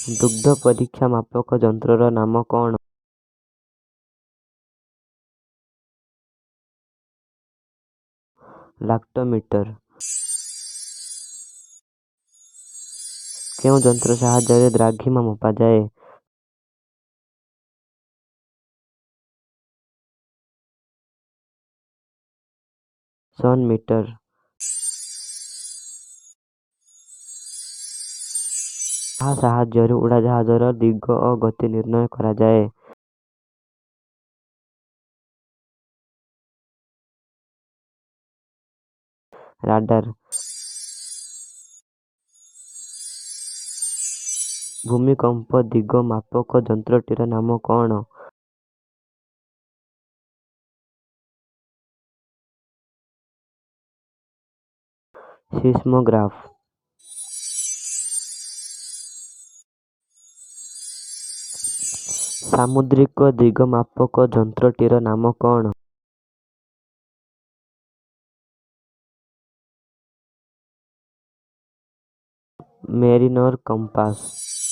ଦୁଗ୍ଧ ପରୀକ୍ଷା ମାପକ ଯନ୍ତ୍ରର ନାମ କ'ଣ? ଲାକ୍ଟୋମିଟର। କେଉଁ ଯନ୍ତ୍ର ସାହାଯ୍ୟରେ ଦ୍ରାଘିମା ମପାଯାଏ? ସନ୍ ମିଟର। କାହା ସାହାଯ୍ୟରେ ଉଡ଼ାଜାହାଜର ଦିଗ ଓ ଗତି ନିର୍ଣ୍ଣୟ କରାଯାଏ? ରାଡାର। ଭୂମିକମ୍ପ ଦିଗ ମାପକ ଯନ୍ତ୍ରଟିର ନାମ କ'ଣ? ସିସ୍ମୋଗ୍ରାଫ। ସାମୁଦ୍ରିକ ଦିଗମାପକ ଯନ୍ତ୍ରଟିର ନାମ କ'ଣ? ମେରିନର କମ୍ପାସ।